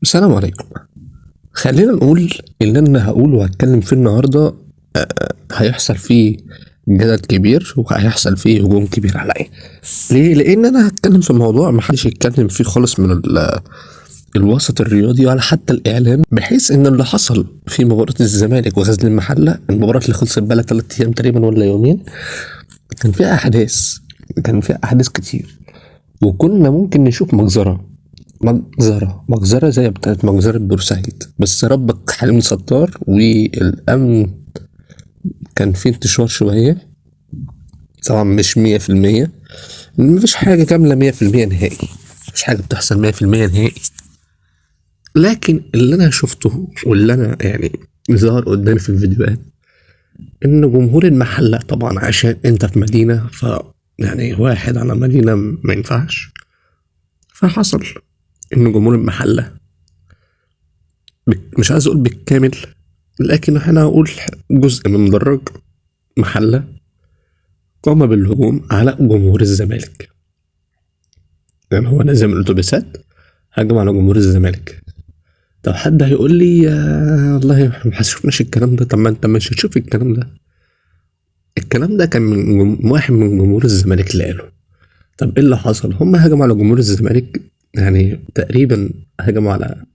السلام عليكم. خلينا نقول اللي انا هقوله وهتكلم فيه النهارده هيحصل فيه جدل كبير وهيحصل فيه هجوم كبير عليا. ليه؟ لان انا هتكلم في موضوع محدش يتكلم فيه خالص من الوسط الرياضي ولا حتى الاعلام، بحيث ان اللي حصل في مباراة الزمالك وغزل المحلة، المباراة اللي خلصت بقالها 3 ايام تقريبا ولا يومين، كان فيها احداث، كان فيها احداث كتير، وكنا ممكن نشوف مجزرة مجزرة زي بتاعت مجزرة بورسعيد، بس ربك حليم ستار والأمن كان فيه انتشار شوية، طبعا مش 100%، مفيش حاجة كاملة 100% نهائي، مفيش حاجة بتحصل 100% نهائي، لكن اللي أنا شفته واللي أنا يعني ظهر قدامي في الفيديوهات إن جمهور المحلة، طبعا عشان أنت في مدينة، ف يعني واحد على مدينة ما ينفعش، فحصل إن جمهور المحلة مش عايز أقول بالكامل، لكن احنا هقول جزء من مدرج محلة قام بالهجوم على جمهور الزمالك. يعني هو نزل من الأتوبيسات هجم على جمهور الزمالك. طب حد هيقول لي والله ما شفناش الكلام ده. طب ما انت مش هتشوف الكلام ده، الكلام ده كان من واحد من جمهور الزمالك اللي قاله. طب ايه اللي حصل؟ هم هجموا على جمهور الزمالك، يعني تقريبا هجموا على،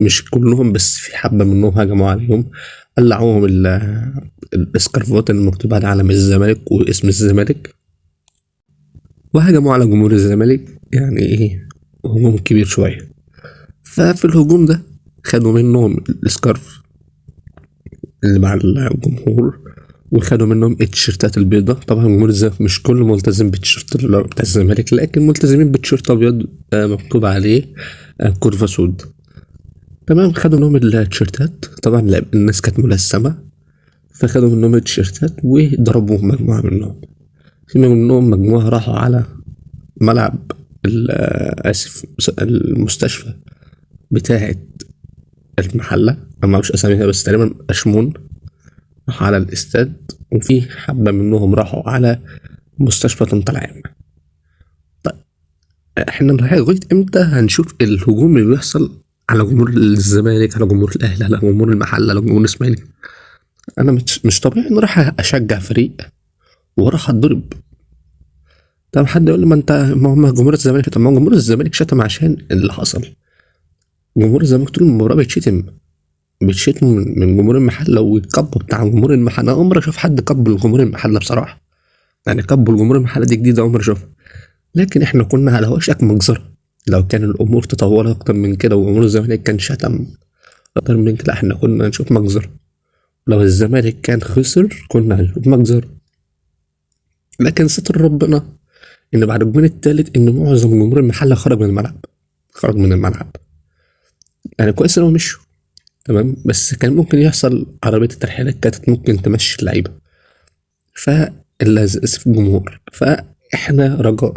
مش كلهم بس في حبة منهم هجموا عليهم، قلعوهم الاسكارفات اللي مكتوب على علم الزمالك واسم الزمالك، وهجموا على جمهور الزمالك. يعني ايه، هجوم كبير شوية. ففي الهجوم ده خدوا منهم الاسكارف اللي مع الجمهور، وخدوا منهم التيشيرتات البيضاء. طبعا جمهور الزمالك مش كله ملتزم بالتيشيرت بتاع الزمالك، لكن ملتزمين بالتيشيرت ابيض مكتوب عليه كورفا سود. تمام، خدوا منهم التيشيرتات. طبعا الناس كانت ملثمه، فخدوا منهم التيشيرتات وضربوهم مجموعة منهم. في منهم مجموعة راحوا على ملعب اسف المستشفى بتاعه المحلة، انا ما اعرفش اساميها بس تقريبا اشمون، راحوا على الاستاد، وفي حبه منهم راحوا على مستشفى طنطا العام. طيب احنا لغاية امتى هنشوف الهجوم اللي بيحصل على جمهور الزمالك، على جمهور الاهلي، على جمهور المحلة، على جمهور الاسماعيلي؟ انا مش طبيعي ان راح اشجع فريق وراح اتضرب. طب حد يقول لي ما انت ما هم جمهور الزمالك. طب ما هو جمهور الزمالك شتم عشان اللي حصل. جمهور الزمالك طول المباراة بيتشتم من جمهور المحلة، والكب بتاع جمهور المحلة. انا عمري اشوف حد كب لجمهور المحلة بصراحة، يعني كب لجمهور المحلة دي جديدة، عمري اشوفها. لكن احنا كنا على وشك مجزرة لو كان الامور تطورت اكتر من كده، وجمهور الزمالك كان شتم اكتر من كده، احنا كنا نشوف مجزرة. لو الزمالك كان خسر كنا هنشوف مجزرة. لكن ستر ربنا ان بعد الجون الثالث ان معظم جمهور المحلة خرج من الملعب، خرج من الملعب. يعني كويس ان هو مشوا، تمام، بس كان ممكن يحصل عربية الترحيلات كانت ممكن تمشي اللعيبة، فاللي الجمهور. فاحنا رجاء،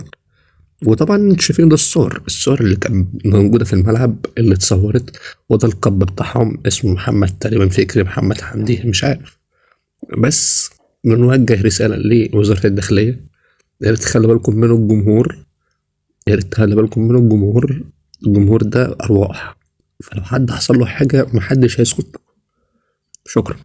وطبعا انتوا شايفين ده الصور اللي كانت موجودة في الملعب اللي اتصورت، وده القب بتاعهم اسمه محمد تقريبا فكري، محمد حمدي، مش عارف. بس بنوجه رسالة لوزارة الداخلية، يا ريت تخلي بالكم من الجمهور، يا ريت تخلي بالكم من الجمهور. الجمهور ده أرواح، فلو حد حصل له حاجة محدش هيسكت. شكرا.